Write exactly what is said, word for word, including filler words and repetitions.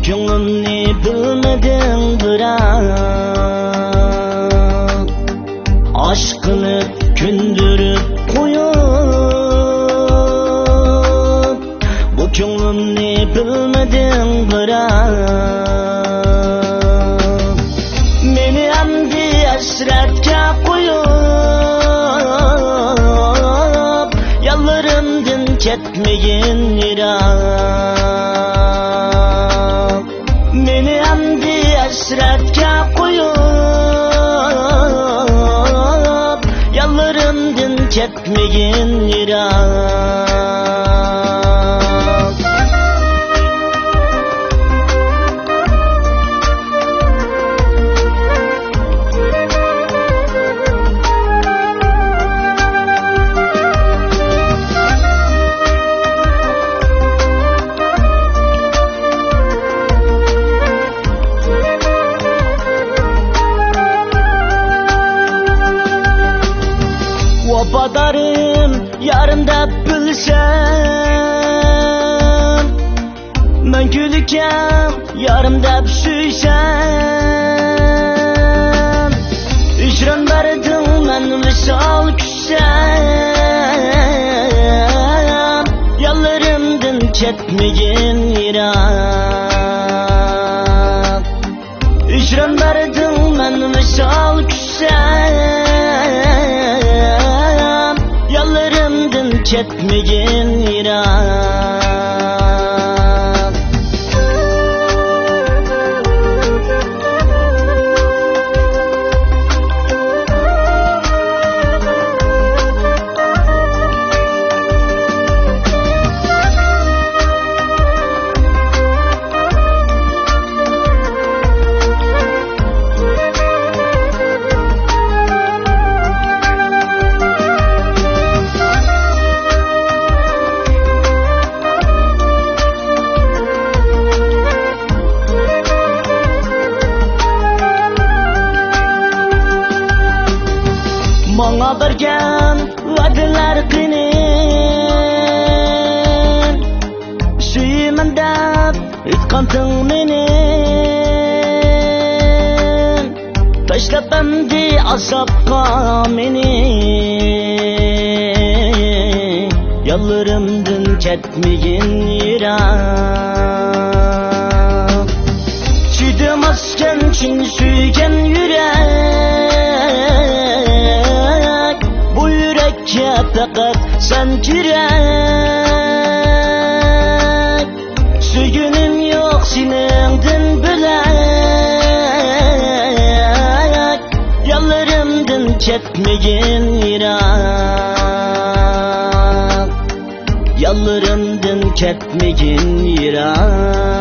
كۆڭلۈمنى بىلمىدىڭ بىراق، ئاشقىنى كۆندۈرۈپ قويۇپ، بۇ كۆڭلۈمنى بىلمىدىڭ بىراق. مېنى ئەمدى ھەسرەتكە قويۇپ، يانلىرىمدىن كەتمىگىن يىراق. مېنى ئەمدى ھەسرەتكە قويۇپ، يانلىرىمدىن كەتمىگىن يىراق. ۋاپادارىم يارىم دەپ بىلسەم، مەڭگۈلۈككەن يارىم دەپ سۆيسەم، ھىجران بەردىڭ مەن ۋىسال كۈتسەم، يانلىرىمدىن كەتمىگىن يىراق. ھىجران بەردىڭ مەن ۋىسال كۈتسەم، يانلىرىمدىن كەتمىگىن يىراق. ماڭا بەرگەن ۋەدىلەر قېنى؟ سۆيىمەن دەپ ئېيتقانتىڭ مېنى، تاشلاپ ئەمدى ئازابقا مېنى، يانلىرىمدىن كەتمىگىن يىراق. چىدىماسكەن چىن سۆيگەن يۈرەك، بۇ يۈرەككە پەقەت سەن كېرەك. سۆيگۈنۈم يوق سېنىڭدىن بۆلەك، يانلىرىمدىن كەتمىگىن يىراق، يانلىرىمدىن كەتمىگىن يىراق.